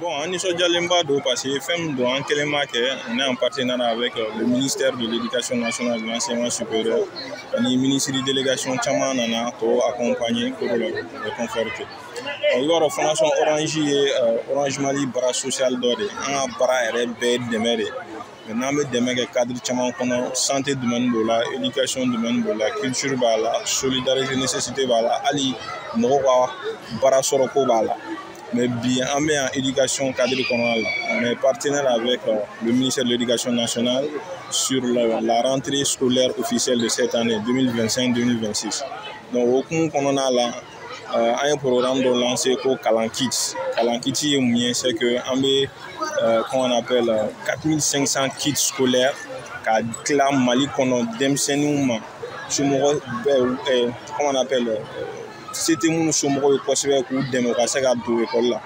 Bon, an nisɔndiyalenba don parce que fɛn min don, an kelen m'a kɛ. On est en partenariat avec le ministère de l'Éducation nationale, de l'enseignement supérieur, ani ministre délégation caman nana k'o accompagner pour le conforter. I b'a dɔn, Fondation Orange ye Orange Mali baara social dɔ de ye. An ka baara yɛrɛ bɛɛ ye dɛmɛ de ye. N'an bɛ dɛmɛ kɛ cadre caman kɔnɔ, santé domaine b'o la, éducation domaine b'o la, culture b'a la, solidarité, nécessité b'a la, hali mɔgɔw ka baara sɔrɔ ko b'a la. Mais bi, an bɛ yan éducation cadre kɔnɔna la. On est partenaire avec le ministère de l'Éducation nationale sur la rentrée scolaire officielle de cette année 2025-2026. Donc o hukumu kɔnɔna la, an ye programme dɔ lancé ko Kalan Kit. Kalan Kit ye mun ye? C'est que an bɛ comment on appelle, 4500 kits scolaires ka tila Mali kɔnɔ denmisɛnninw ma, somɔgɔ bɛɛ, comment on appelle, se tɛ minnu somɔgɔw ye kosɛbɛ, k'u dɛmɛ u ka se ka don ekɔli la.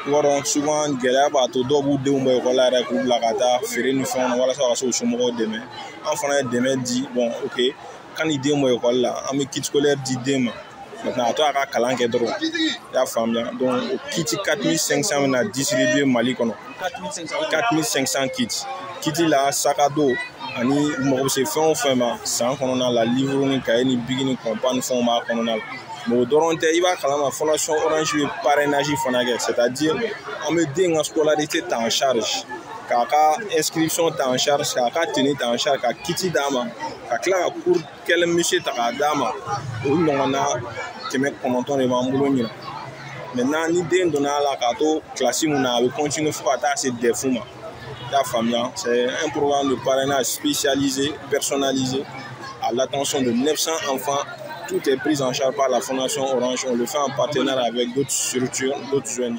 I b'a dɔn, souvent gɛlɛya b'a to dɔw b'u denw bɔ ekɔli la yɛrɛ k'u bila ka taa feere ni fɛnw na walasa ka se k'u somɔgɔw dɛmɛ. An fana ye dɛmɛ di. Bon, ok, kan'i den bɔ ekɔli la, an bɛ kit scolaire di den ma. Maintenant, a to a ka kalan kɛ dɔrɔn, i y'a faamuya. Donc o kit 4500 bɛna distribuer Mali kɔnɔ, 4500 kits. Kit la, sac à dos ani mago bɛ se fɛn o fɛn ma san kɔnɔna la, livre ni cahier ni bic ni compas ni fɛnw b'a kɔnɔna la. Mais o dɔrɔn tɛ, i b'a kalama, Fondation Orange bɛ parrainage fana kɛ, c'est-à-dire an bɛ den ka scolarité ta en charge, k'a ka inscription ta en charge, k'a ka tenue ta en charge, ka kit d'a ma, ka tila ka cours kɛlɛ monsieur ta k'a d'a ma. O ɲɔgɔnna 900 de b'an bolo ɲinan. Maintenant, ni den donna a la k'a to kilasi mun na, a bɛ continuer fo ka taa se DEF ma, i y'a faamuya. C'est un programme de parrainage spécialisé, personnalisé, à l'attention de 900 enfants. Tout est pris en charge par la Fondation Orange. On le fait en partenariat avec d'autres structures, d'autres ONG.